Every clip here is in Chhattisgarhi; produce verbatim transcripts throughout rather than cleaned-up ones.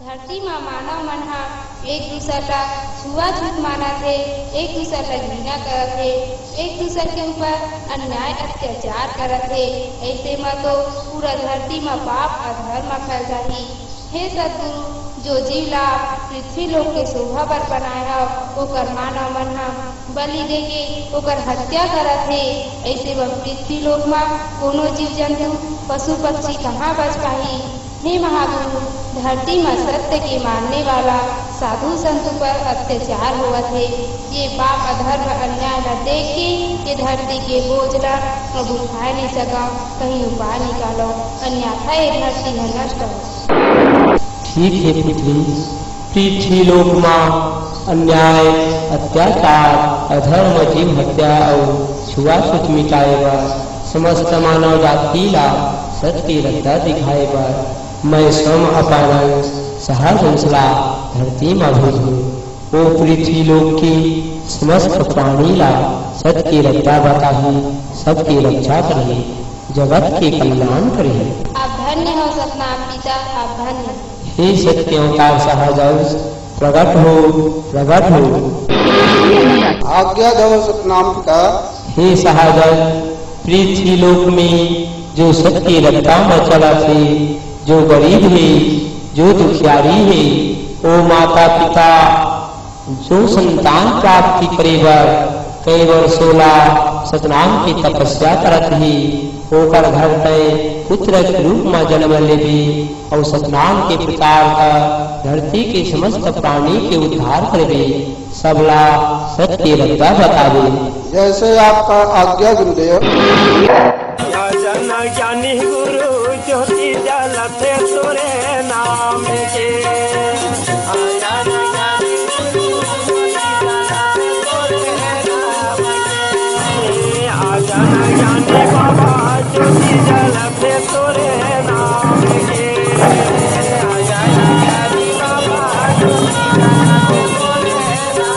धरती म मानव मन ह एक दूसर ला छुआछूत मानत हे, एक दूसर ला घृणा करत हे, एक दूसर के ऊपर अन्याय अत्याचार करत हे। अइसे म तो पूरा धरती म पाप अधर्म फैल जाही। हे सतगुरु, जो जीव ला पृथ्वी लोक के शोभा बर बनाए हव, ओकर मानव मन ह बलि देके ओकर हत्या करत हे। अइसे म पृथ्वी लोक म कोनो जीव जंतु, पशु पक्षी कहाँ बच पाही? हे महागुरु, धरती म सत्य के मानने वाला साधु संत ऊपर अत्याचार होवत हे। ये पाप अधर्म अन्याय ल देख के ये धरती के बोझ ल अब उठाए नइ सकंव, कहीं उपाय निकालो, अन्यथा ये धरती ह नष्ट हो। ठीक हे पुत्री, पृथ्वी लोक म अन्याय, अत्याचार, अधर्म, जीव हत्या अउ छुआछूत मिटाए बर समस्त मानव जाति ला सत के रद्दा दिखाए बर मैं स्वयं अपन अंश सहज अंश ला धरती म भेजहूँ। ओ पृथ्वी लोक के समस्त प्राणी ला सत के रद्दा बताही, सबके रक्षा करही, जगत के कल्याण करही। आप धन्य हो सतनाम पिता, आप धन्य। हे सत्य अवतार सहज अंश, प्रगट हो, प्रगट हो। आज्ञा दो सतनाम पिता। हे सहज अंश, पृथ्वी लोक में जो सत के रद्दा म चलत हे, जो गरीब हे, जो दुखियारी हे, ओ माता पिता जो संतान प्राप्ति करे बर कई वर्षों ला सतनाम के तपस्या करत हे, ओकर घर तय पुत्र के रूप म जन्म लेबे अउ सतनाम के प्रचार कर धरती के समस्त प्राणी के उद्धार करबे, सबला सत के रद्दा बताबे। जैसे आपका आज्ञा गुरुदेव। भजन ज्ञानी गुरु ज्योति जलत तोरे नाम के। भजन ज्ञानी गुरु ज्योति जलत तोरे नाम के। भजन ज्ञानी बाबा ज्योति जलत तोरे नाम के। भजन ज्ञानी बाबा ज्योति जलत तोरे नाम के।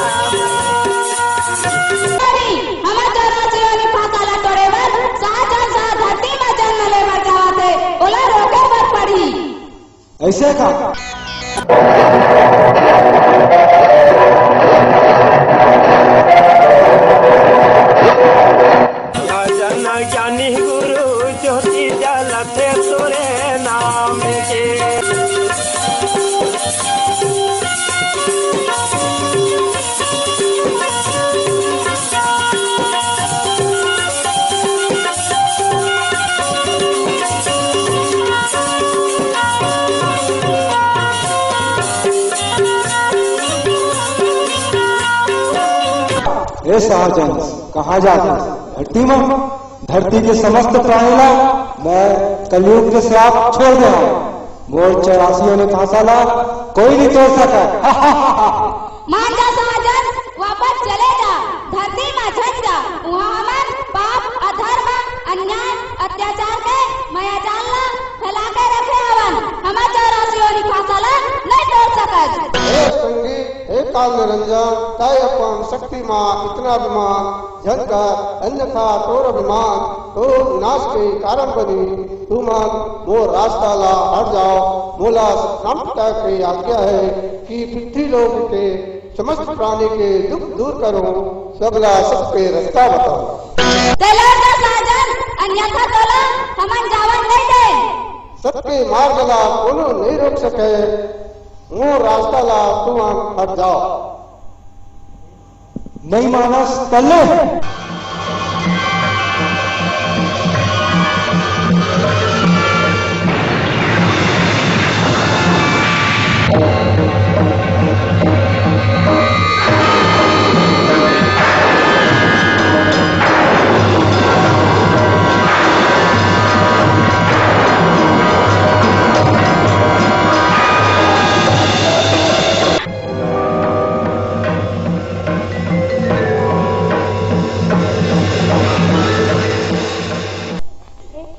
हमर चौरासी वाली भाषा ला तोड़े बर शाहजहां शाह धरती म जन्म ले बर चाहत हे, ओला रोके बर पड़ही। ऐसे का? भजन ज्ञानी गुरु ज्योति जलत तोरे नाम के। ए सहज अंश, कहाँ जात हस? धरती म? धरती के समस्त प्राणी ला मैं कलयुग के श्राप छोड़ दे हंव। मोर चौरासी योनि भाषा ला कोई नहीं तोड़ सकय। काल निरंजन, तै अपन शक्ति मा इतना अभिमान झन कर, अन्यथा तोर अभिमान तोर विनाश के कारण बनी। तुमन मोर रास्ता ला हट जाव। मोला राम पिता के आज्ञा हे कि पृथ्वी लोक के समस्त प्राणी के दुख दूर करहूं, सबला सत के रास्ता बताहूं। चलो तो साजन, अन्यथा तोला हमन जावन नहीं दे। सत के मार्ग ला कोनो नहीं रोक सके। मोर रास्ता ला तुमन हट जाव। नहीं मानस तले।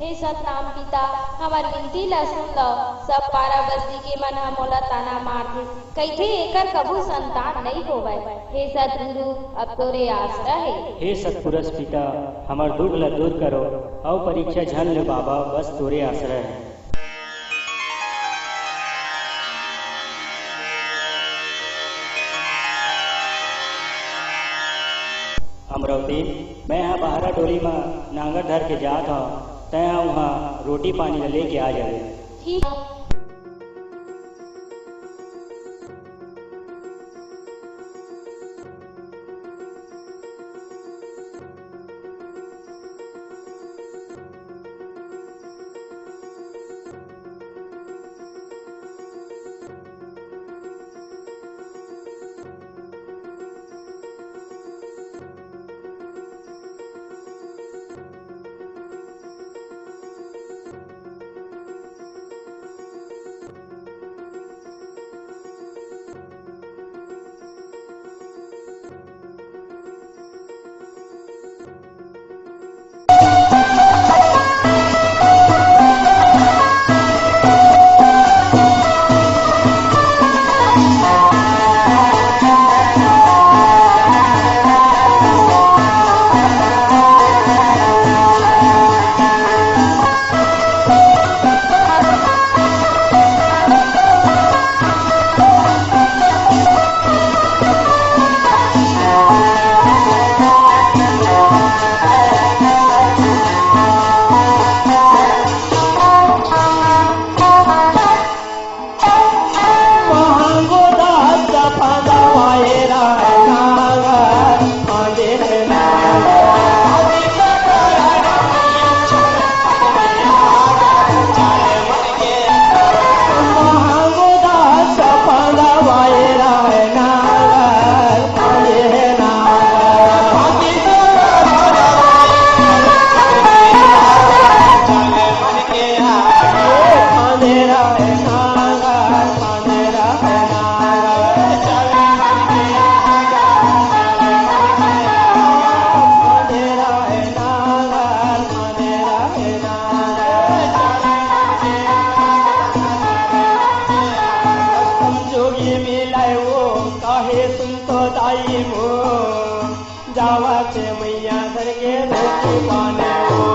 हे सतनाम पिता, हमर विनती ला सुन ल। सब पारा बस्ती के मन ह मोला ताना मारथे, कहिथे, "एकर कभू संतान नइ होवय।" हे सतगुरु, अब तोरे आसरा हे। हे सतपुरुष पिता, हमर दुख ला दूर करो, अउ परीक्षा झन ले बाबा, बस तोरे आसरा हे। अमरौती, मैं हा बहरा डोली म नांगर धर के जात हंव, तैं हा उहां रोटी पानी ल लेके आ जाबे। ठीक। जोगी मिलाय वो, काहे सुन तो दाई मो। जावा के मैया धर के रोटी पानी हो।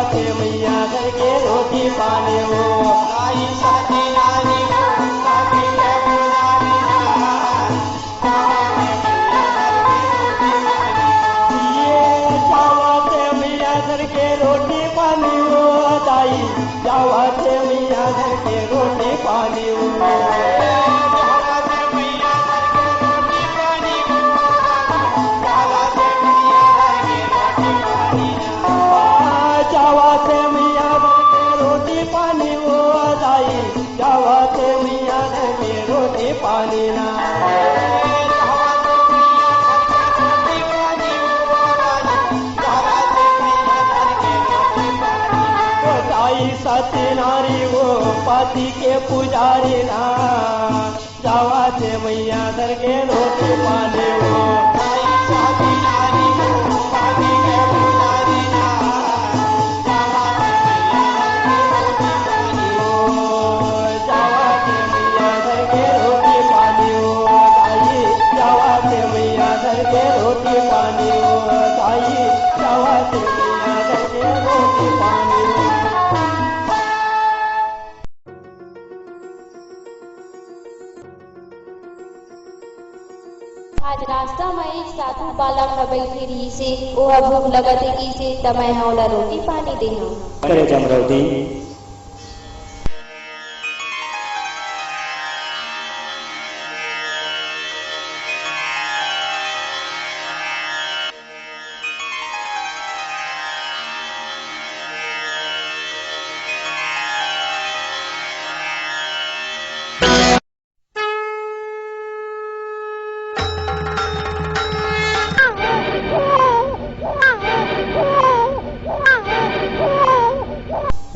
ते मैया धर के रोटी पानी हो। आई सती नारी हो, सती के पुजारी ना। ये जावा ते मैया धर के रोटी पानी हो, दाई। जावा ते मैया धर के रोटी पानी हो। जावा ते मैया धर के रोटी पानी हो, दाई। जावा ते मैया धर के रोटी पानी ना। ताई सती नारी वो पति के पुजारी ना। जावा ते मैया धर के रोटी पानी वो। ताई सती नारी वो पति के पुजारी ना। जावा ते मैया धर के रोटी पानी वो। जावा ते मैया धर के रोटी पानी वो। ताई, जावा ते मैया धर के रोटी पानी वो। ताई, जावा ते मैया धर के रोटी पानी वो। आज रास्ता म एक साधु बालक ह बइठे रिहिस हे, ओह भूख लगत हे कहिस हे, त मैं ह ओला रोटी पानी देहूं। करे जमरौदी।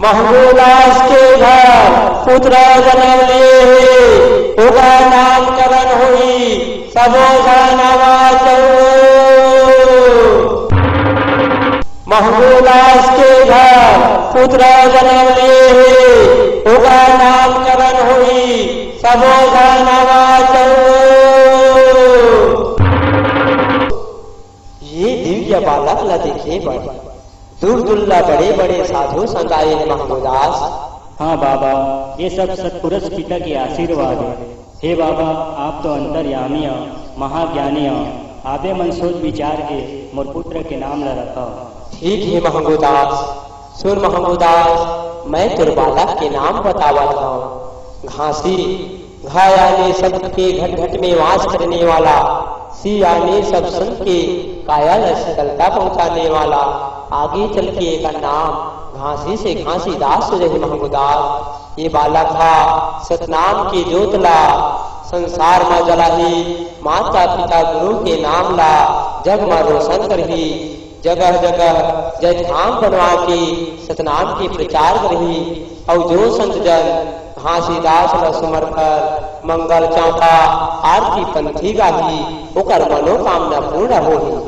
महंगू दास के घर पुत्र जनम लिए हे, ओकर नामकरण होही, सबो झन आवाज दो। महंगू दास के घर पुत्र जनम लिए हे, ओकर नामकरण होही, सबो झन आवाज दो। ये दिव्य बालक ला देखे बर दूर दूर ला बड़े बड़े साधु संत आए हे महंगू दास। हाँ बाबा, ये सब सतपुरुष पिता के आशीर्वाद हे। हे बाबा, आप तो अंतर्यामी आ, महाज्ञानी आ, आपे मन सोच विचार के मोर पुत्र के नाम ला रखव। ठीक हे महंगू दास। सुन महंगू दास, मैं तोर बालक के नाम बतावत हंव। घासी, घ यानी शब्द के घट घट में वास करने वाला, सी यानी सब संत के काया ल शीतलता पहुंचाने वाला, आगे चल के एकर नाम घासी से घासीदास हो जाही महंगू दास। ये बालक हा सतनाम के जोत ला संसार म जलाही, माता पिता गुरु के नाम ला जग म रोशन करही। जगह जगह जय धाम बनवा के सतनाम के प्रचार करही। अउ जो संत जन घासीदास ल सुमर कर मंगल चौका आरती पंथी गाही, ओकर मनोकामना पूर्ण होही।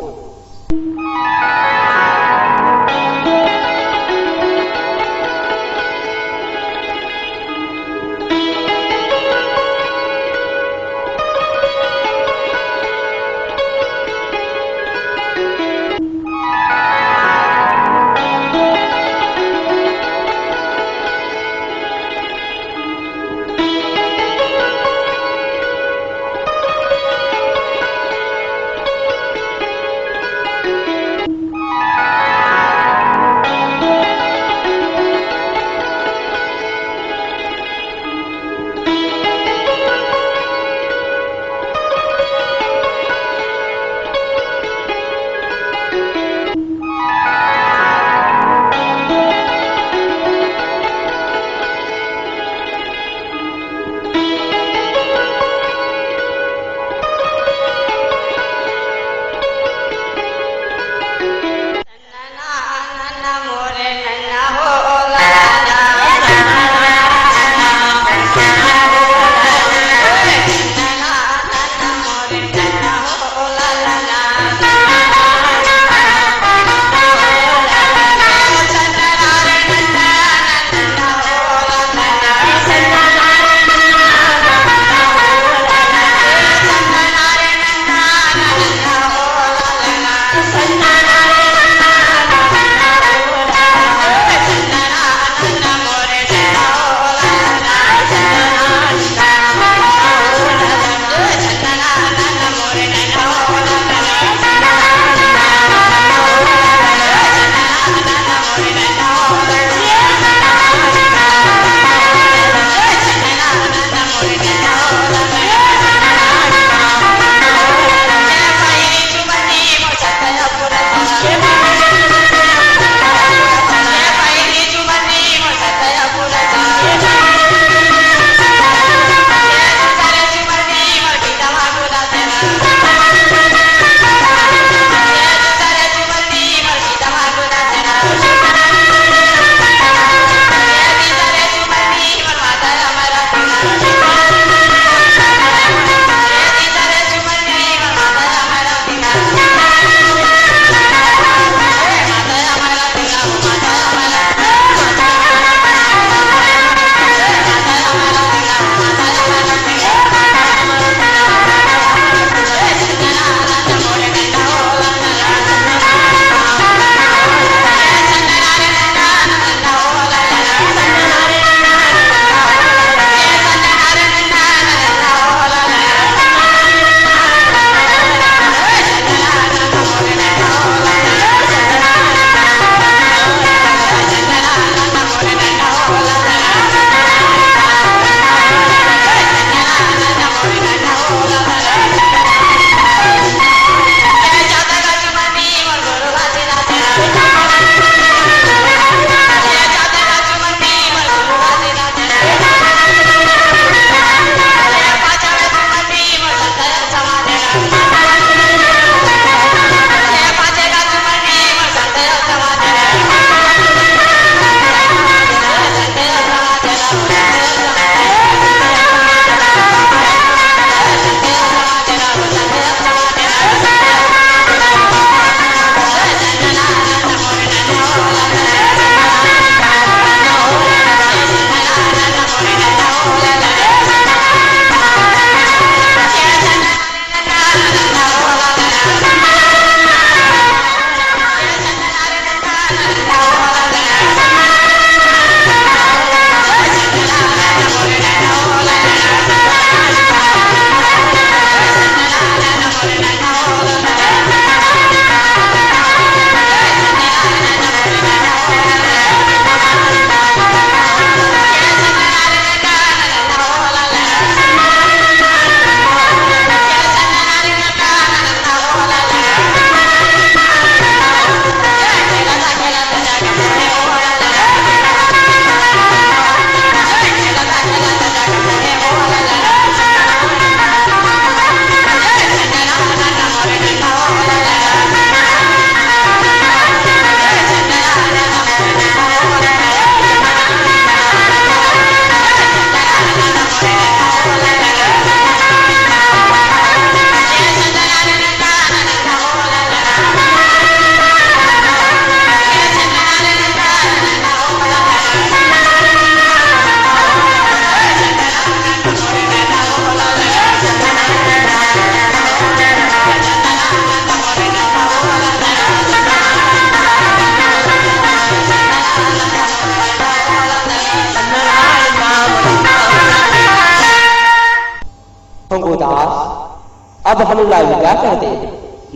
अब हमला विदा कर दे।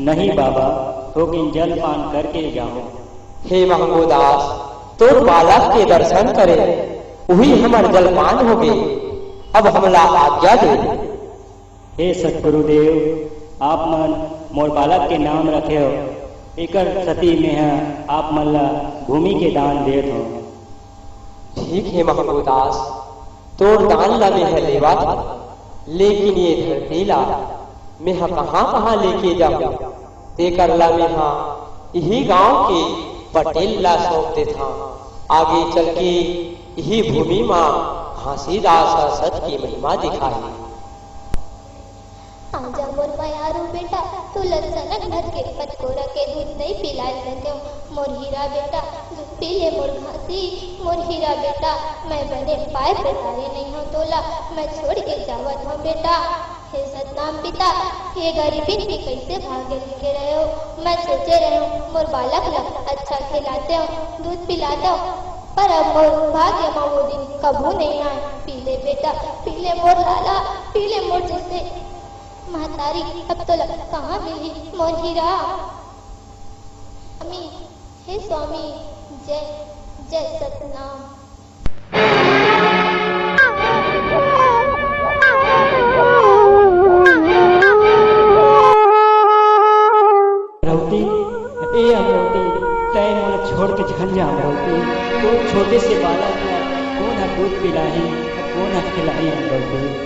नहीं बाबा, थोकिन जलपान करके जाहूं। हे महंगो दास, तोर बालक के दर्शन करे, उही हमर जलपान होगे। अब हमला आज्ञा दे। हे सतगुरुदेव, आप मन मोर बालक के नाम रखेव, एकर सेती मेंह आप मन ला भूमि के दान देत हंव। ठीक हे महंगो दास, तोर दान ला मेंह लेवत हंव, लेकिन ये धरती ला मेंह कहां-कहां लेके जाहूं, तेकर ला मेंह इही गांव के पटेल ला सौंप देथंव। आगे चल के इही भूमि मा घासीदास ह सत के महिमा दिखाही। आजा मोर मयारू बेटा, तोला सनक भर के पचकोरा के दूध नइ पिलाय सकेंव। मोर हीरा बेटा, दूध पी ले मोर घासी। मोर हीरा बेटा, मैं बने पाय पैतारे नइ हंव तोला, मैं छोड़ के जावत हंव बेटा। हे सतनाम पिता, ये गरीबिन के कइसे भाग लिखे रहेव। मैं सोचे रहेंव, मोर बालक ला अच्छा खिलातेंव, दूध पिलातेंव, पर अब मोर भाग्य म वो दिन कभू नइ आय। पी ले बेटा, पी ले मोर लाला, पी ले मोर जइसे महतारी, अब तोला कहां मिलही मोर हीरा? स्वामी, हे स्वामी, जय, जय सतनाम। अमरौती, ए अमरौती, तैं मोला छोड़ के झन जा अमरौती। तोर छोटे से बालक ला कोन ह दूध पिलाही, कोन ह खिलाही अमरौती?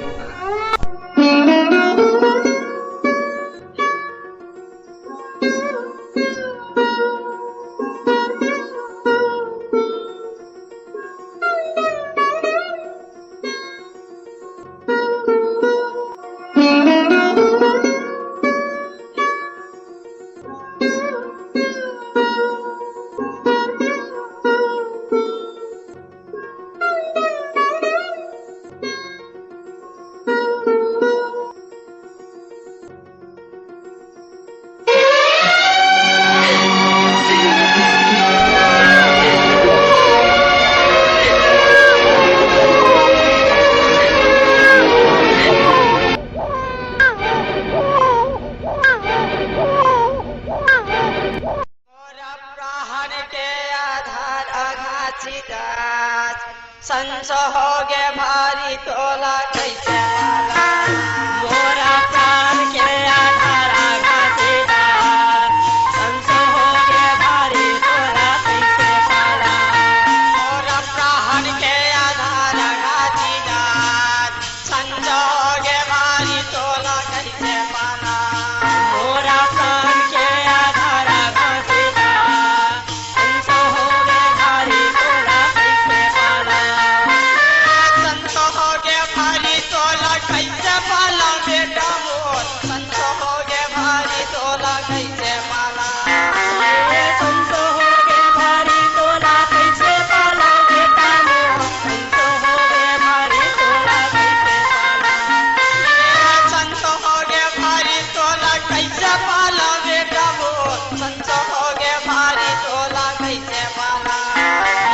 मोर प्राण के आधार अघासीदास, संत होगे भारी तोला कइसे पाला। मोर प्राण के आधार अघासीदास, संत होगे भारी तोला कइसे पाला। मोर प्राण के आधार अघासीदास, संत होगे भारी तोला कइसे पाला। मोर प्राण के आधार अघासीदास, संत होगे भारी तोला कइसे पाला। संत होगे भारी तोला कइसे पाला बेटा मोर, संत होगे भारी तोला कइसे पाला। संत होगे भारी तोला कइसे पाला बेटा मोर, संत होगे भारी तोला कइसे पाला। संत होगे भारी तोला कइसे पाला बेटा मोर, संत होगे भारी तोला कइसे पाला।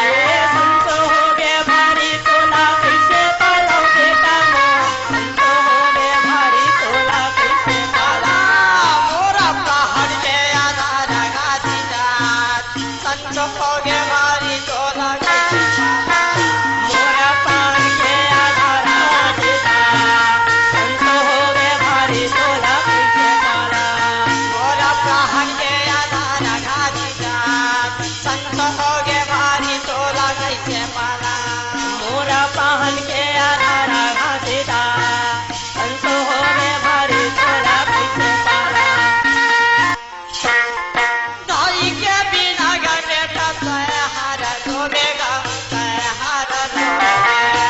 ए संत होगे भारी तोला कइसे पाला बेटा मोर, संत होगे भारी तोला कइसे पाला। मोर प्राण के आधार अघासीदास, संत होगे भारी तोला कइसे पाला। मोर प्राण के आधार अघासीदास, संत होगे भारी तोला कइसे पाला। मोर प्राण के आधार अघासीदास, संत होगे भारी तोला कइसे पाला। मोर प्राण के आधार अघासीदास, संत होगे भारी तोला कइसे पाला। दाई के बिना गा बेटा तैं हर रोबे गा, तैं हर रोबे।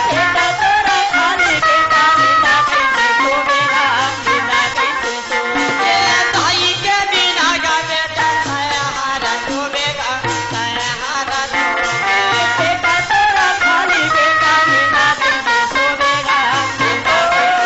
बेटा तोरा खाली बेटा बिना कइसे सोबे गा, बिना कइसे सोबे। ए दाई के बिना गा बेटा तैं हर रोबे गा, तैं हर रोबे। बेटा तोरा खाली बेटा बिना कइसे सोबे गा, बिना कइसे सोबे।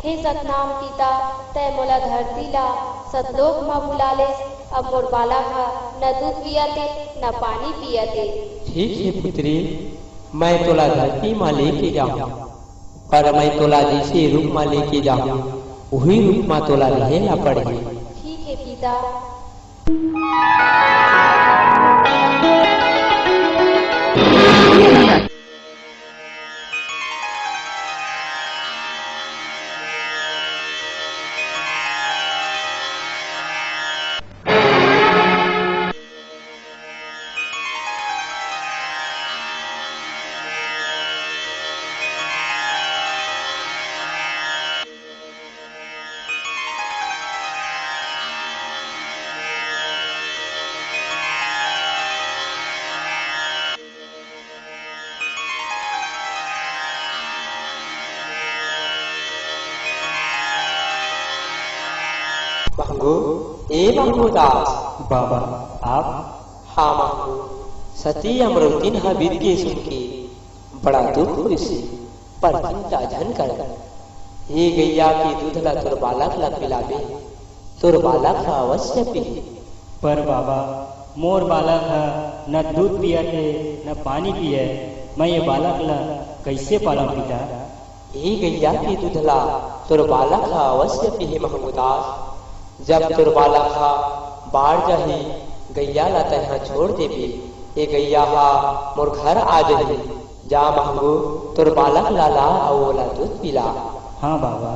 हे सतनाम पिता, तैं मोला धरती ला सतलोक म बुला लेस। अब मोर बालक ह न दूध पियत हे, न पानी पियत हे। ठीक हे पुत्री, मैं तोला धरती म लेके जाहूं, पर मैं तोला जइसे रूप म लेके जाहूं, उही रूप म तोला रेहे ला पड़ही। ठीक हे पिता। महंगू, ए महंगू दास। बाबा, आप? हाँ महंगू, सती अमरौतिन ह बीत गे सुन के बड़ा दुख होइस हे, पर चिंता झन कर। ए गैया के दूध ला तोर बालक ला पिलाबे, तोर बालक ह अवश्य पीही। पर बाबा, मोर बालक ह न दूध पियत हे, न पानी पिए, मैं ए बालक ला कइसे पालंव पिता? ए गैया के दूध ला तोर बालक ह अवश्य पीही महंगू दास। जब तोर बालक ह बाढ़ जाही, गैया ला तैं ह छोड़ देबे, ए गैया ह मोर घर आ जाही। जा महंगू, तोर बालक ला ला अउ ओला दूध पिला। हाँ बाबा।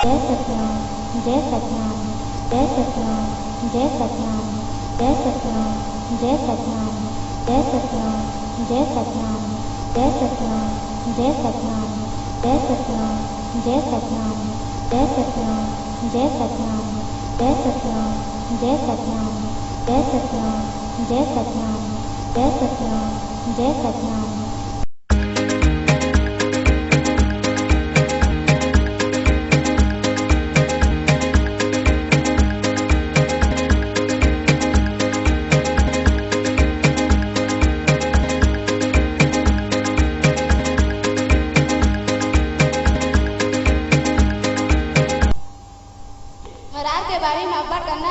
जय सतनाम, जय सतनाम, जय सतनाम, जय सतनाम।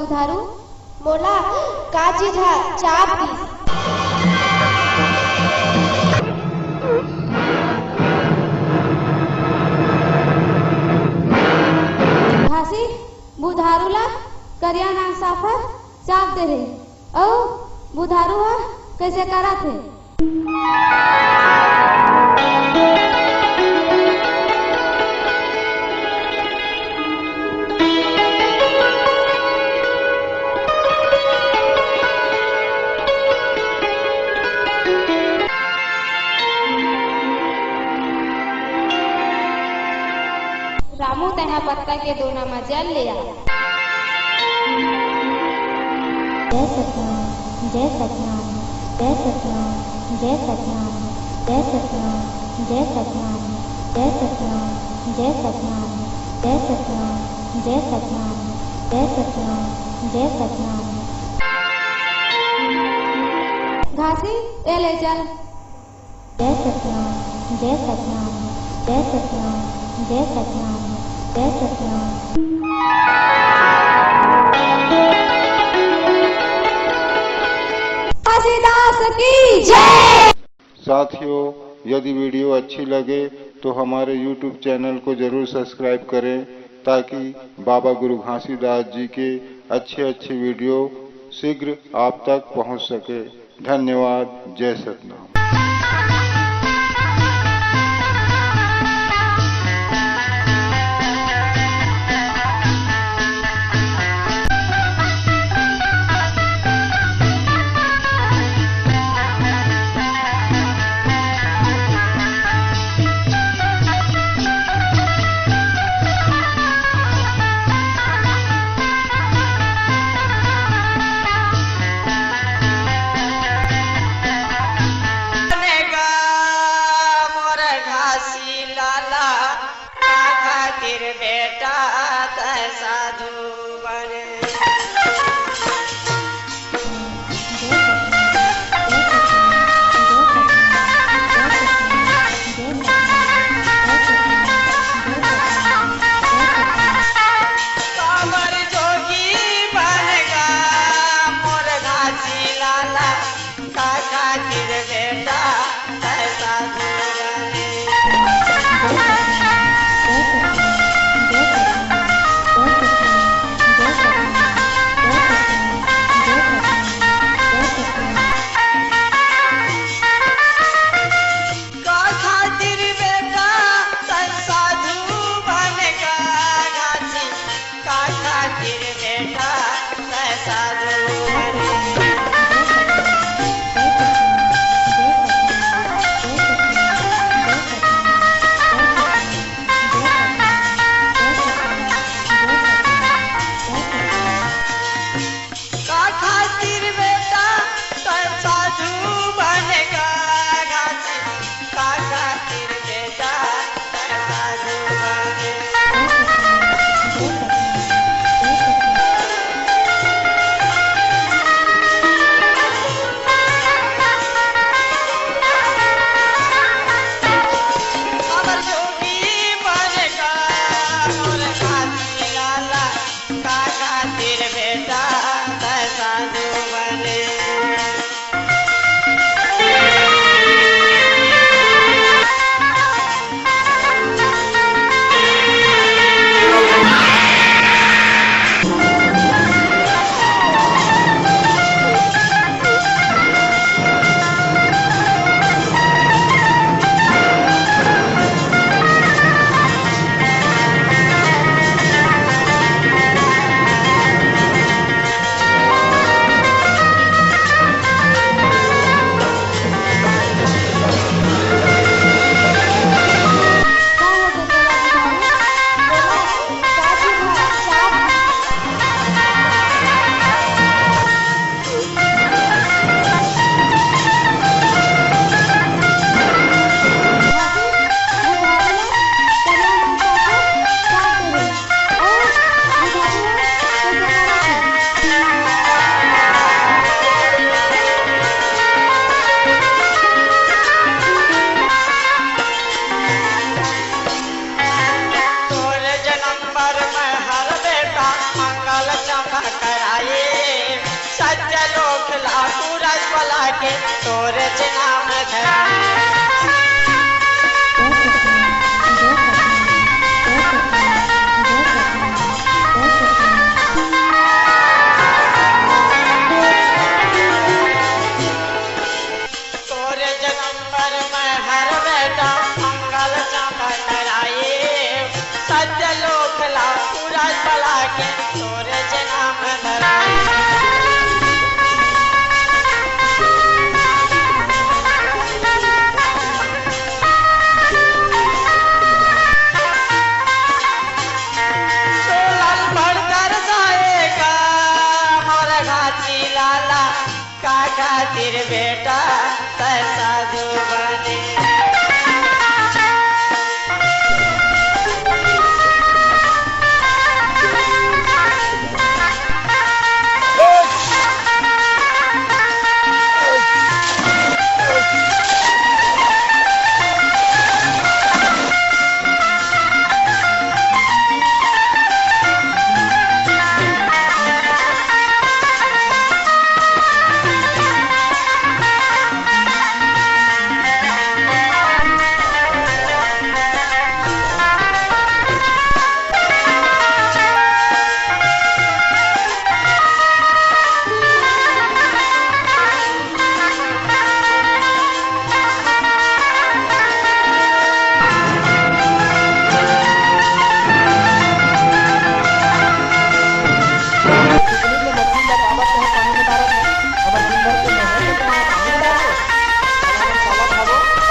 बुधारू, मोला का चीज ह चाप दिस? घासी बुधारू ला करिया नांगसाफर चाप दे हे। अउ बुधारू ह कइसे करत हे? रामू, तेंहा पत्ता के दोना म जल ले आ। जय सतनाम, जय सतनाम, जय सतनाम, जय सतनाम, जय सतनाम, जय सतनाम, जय सतनाम, जय सतनाम, जय सतनाम, जय सतनाम, जय सतनाम, जय सतनाम। घासी, ए ले चल। जय सतनाम, जय सतनाम, जय सतनाम, जय सतनाम, जय सतनाम। घासीदास की जय। साथियों, यदि वीडियो अच्छी लगे तो हमारे YouTube चैनल को जरूर सब्सक्राइब करें, ताकि बाबा गुरु घासीदास जी के अच्छे अच्छे वीडियो शीघ्र आप तक पहुंच सके। धन्यवाद। जय सतनाम। बनेगा मोर घासी लाला, का खातिर बेटा तै साधु बने। काबर जोगी बनेगा मोर घासी लाला, का खातिर बेटा तै साधु बने। का खातिर बेटा तै साधु बनेगा घासी, का खातिर बेटा तै साधु बने। वाला के तोरे जे नाम धरा। तोरे जनम बर मैं हर बेटा मंगल चांदा कराए। सत्य लोक ला पूरा बला के तोरे जे नाम धराए। सोलल भर दर्शाएगा मोर घासी लाला, का खातिर बेटा तै साधु बने।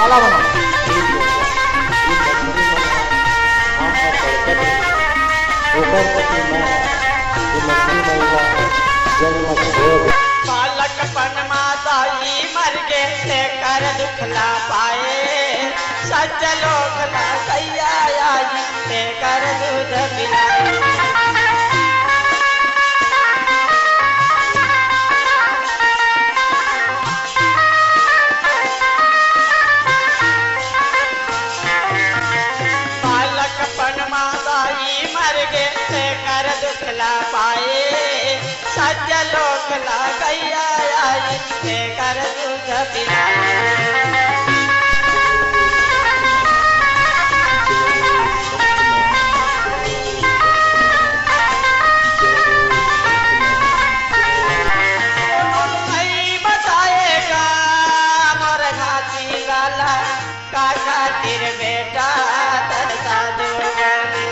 काला बना। ओकर पति मैं, ये लक्ष्मी मैया जन्म छोड़। बालकपन मा दाई मर गे, तेकर दुख ला पाए। सज्जन लोग ला गैया आई, तेकर दूध पिलाए। बालकपन मा दाई मर गे, तेकर दुख ला पाए। सज्जन लोग ला गैया आई, तेकर दूध पिलाए। कोनो नइ बचाएगा मोर घासी लाला, का खातिर बेटा तन साधु बने।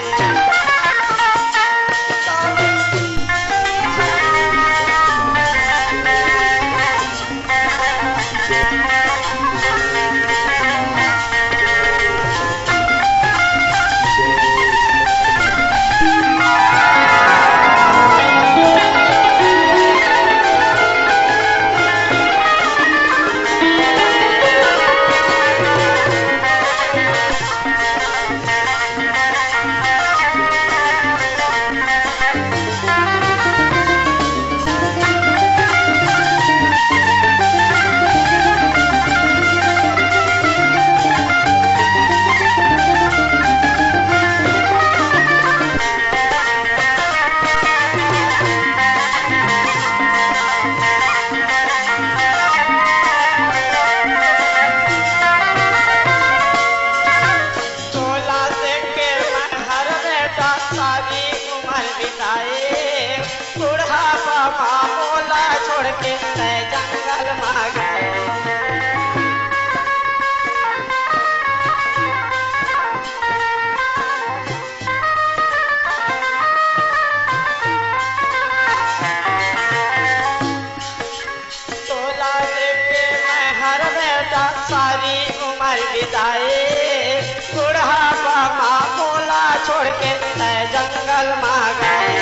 तोला देख के मैं हर बेटा सारी उम्र बिताए। बुढ़ापा मा मोला छोड़ के तै जंगल मा गए। तोला देख के मैं हर बेटा सारी उम्र बिताए। बुढ़ापा मा मोला छोड़ के तै जंगल मा गए।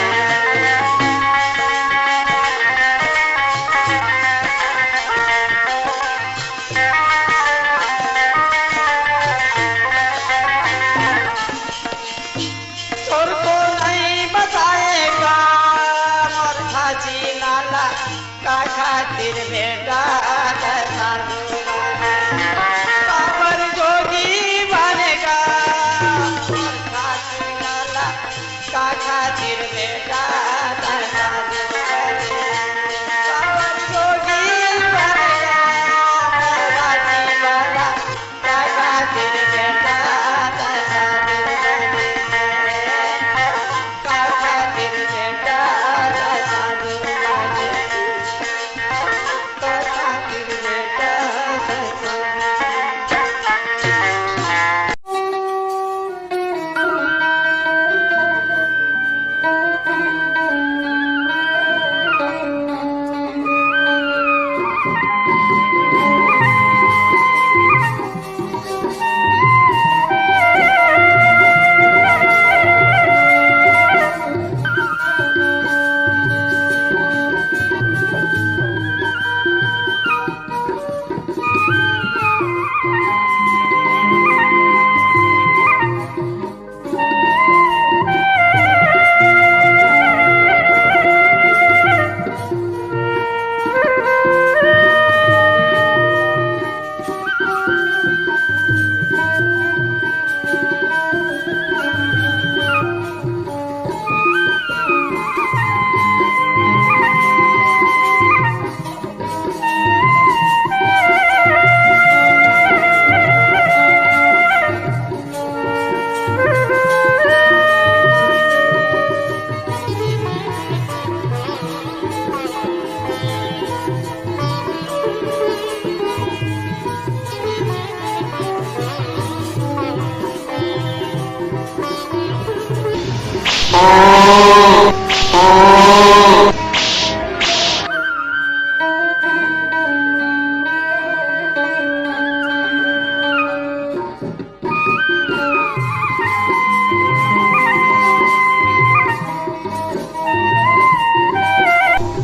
तोर को नइ बचाएगा मोर घासी लाला, का खातिर बेटा तै साधु बने। काबर जोगी बनेगा मोर घासी लाला, का खातिर बेटा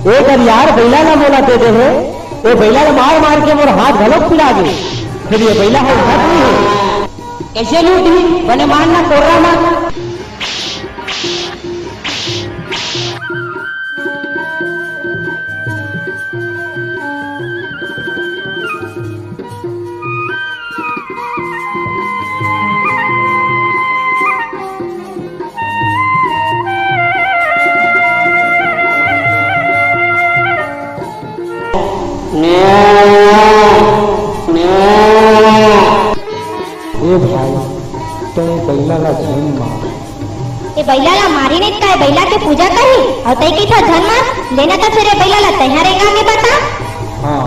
ए गलियार बइला ला मोला दे दे हे। ए बइला ला मार मार के मोर हाथ घलोक पिला दे। फिर ये बइला ह उठत नहीं हे। कइसे लूटी? बने मार ना कोर्रा मार। ए भाई, तैं बइला ला झिन मार। ए बइला ला मारी नहीं त काय बइला के पूजा करही? अउ तैं कहिथस झन मार, लेना त फिर ए बइला ला तैंहा रेंगा के बता। हाँ,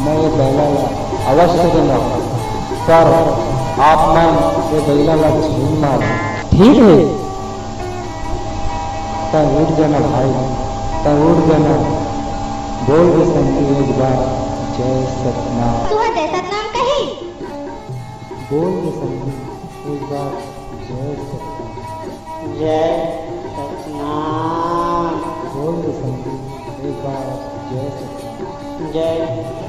मैं ये बइला ला अवश्य रेंगा, पर आप मन ये बइला ला झिन मार। ठीक है। तैं उठ जाना भाई, तैं उठ जाना। बोल दे संगी एक बार जय सतनाम। तू हा जय सतनाम कही। बोल दे संगी एक बार जय सतनाम। जय सतनाम। बोल दे संगी एक बार जय सतनाम। जय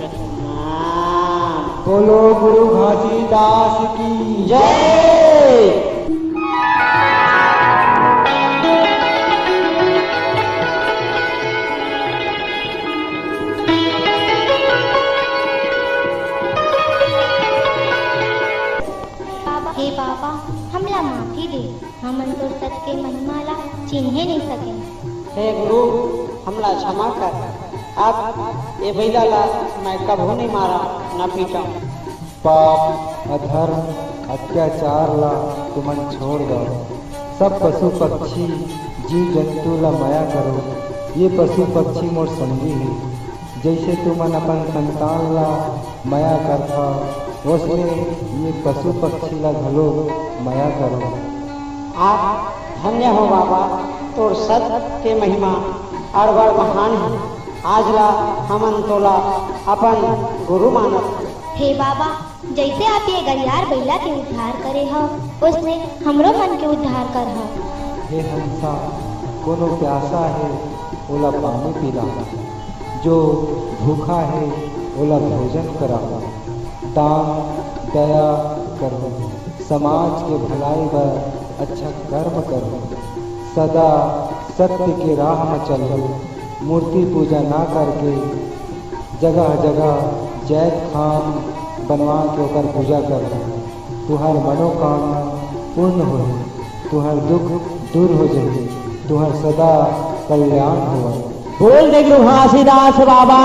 सतनाम। बोलो गुरु घासीदास की जय। हे बाबा, हमला माफी दे, हमन तोर सत के महिमा ला चिन्हे नइ सकेन। हे गुरु, हमला क्षमा कर। अब ए बइला ला मैं कभू नइ मारा, न पीटा। पाप, अधर्म, अत्याचार ला तुमन छोड़ दव। सब पशु पक्षी, जीव जंतु ला मया करो। ये पशु पक्षी मोर संगी हे। जइसे तुमन अपन संतान ला मया करथव, ओसने ये पशु पक्षी ला घलो मया करो। आप धन्य हो बाबा, तोर सत के महिमा अड़बड़ महान हे। आज ला हमन तोला अपन गुरु मानत हन। हे बाबा, जइसे आप ये गलियार बइला के उद्धार करे हव, ओसने हमरो मन के उद्धार करहव। हे हंसा, कोनो प्यासा हे, ओला पानी पिला। जो भूखा हे, ओला भोजन कराओ। दान दया करो, समाज के भलाई बर अच्छा कर्म करो। सदा सत्य के राह म चलो, मूर्ति पूजा ना करके जगह जगह जैतखाम बनवा के ओकर पूजा करो। तुहर मनोकामना पूर्ण होही, तुहर दुख दूर हो जाही, तुहर सदा कल्याण होवय। बोल दे गुरु घासीदास बाबा